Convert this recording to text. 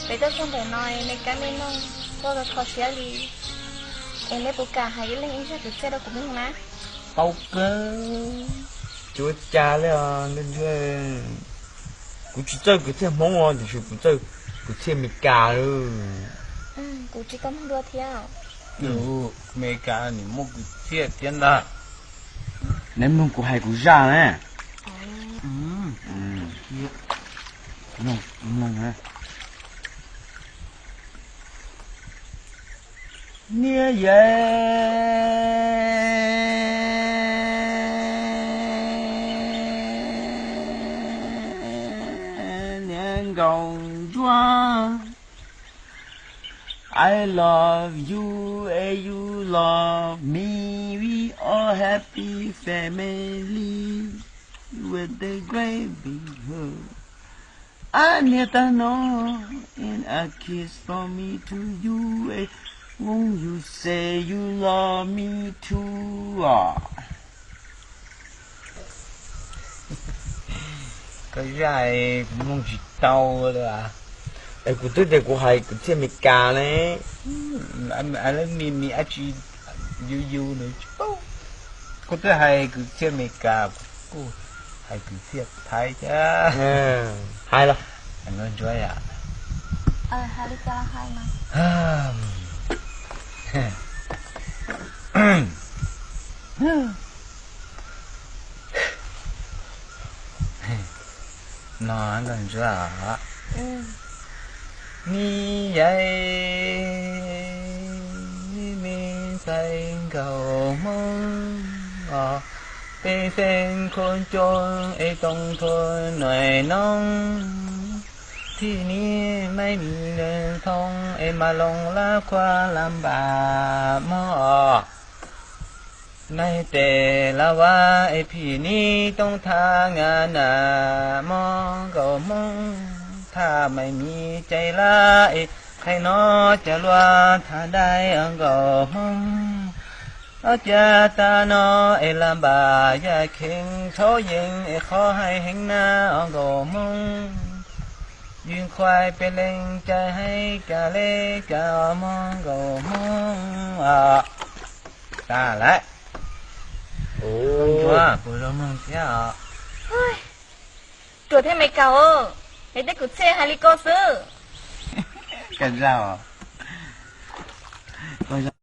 Peb tuaj txog ntawm no, Meskas me noog, koj kho siab li. Es neb puas kam hais ib leeg ib zaj kwv txhiaj rau kuv mloog na? Tau kawg, tsis ua cas li os. Kuv tsis txawj kwv txhiaj Hmoob os, tiam sis kuv txawj kwv txhiaj Meskas lawm. Kuv tsis tau mloog dua thiab. Meskas nws muaj kwv txhiaj thiab ntag. Neb mloog kuv hais kuv zaj na. Niam yau, niam nkauj ntsuag, I love you and you love me. We are happy family with a great big hug. I kneel down and I kiss for me to you. Won't you say you love me too? Koj zaj kuv mloog tsis tau li. Es kuv twb tias kuv hais kwv txhiaj Meskas ne. I love me, me dab tsi, you, you nws tsis paub. Kuv twb hais kwv txhiaj Meskas, kuv hais kwv txhiaj Thaib thiab. Hais los. Nkauj ntsuag yom. No nkauj ntsuag, me yau, me ntxhais nkauj Hmoob os, peb feem khub coob es toom thuam nuaim noog, thib ni maj mi nws thoob es mas loo lab khuab lab npam mog os. Nais tes lab vaj es phim ni toom thab ngas nas mog nkauj Hmoob, thab maj mi cais lab es qhais no cas luag thab dai nkauj Hmoob. Ob cag tag no es lab npam yaj kheej thaub yees es qhov hais heev na nkauj Hmoob. Yus nqhuaib peb leeg cai hais kas le kas mog nkauj Hmoob. Tas lawm. Nkauj ntsuag puas zoo mloog thiab os? Ruam thiab Meskas, neb tej kwv txhiaj hais li ko xwb. Koj zaj os.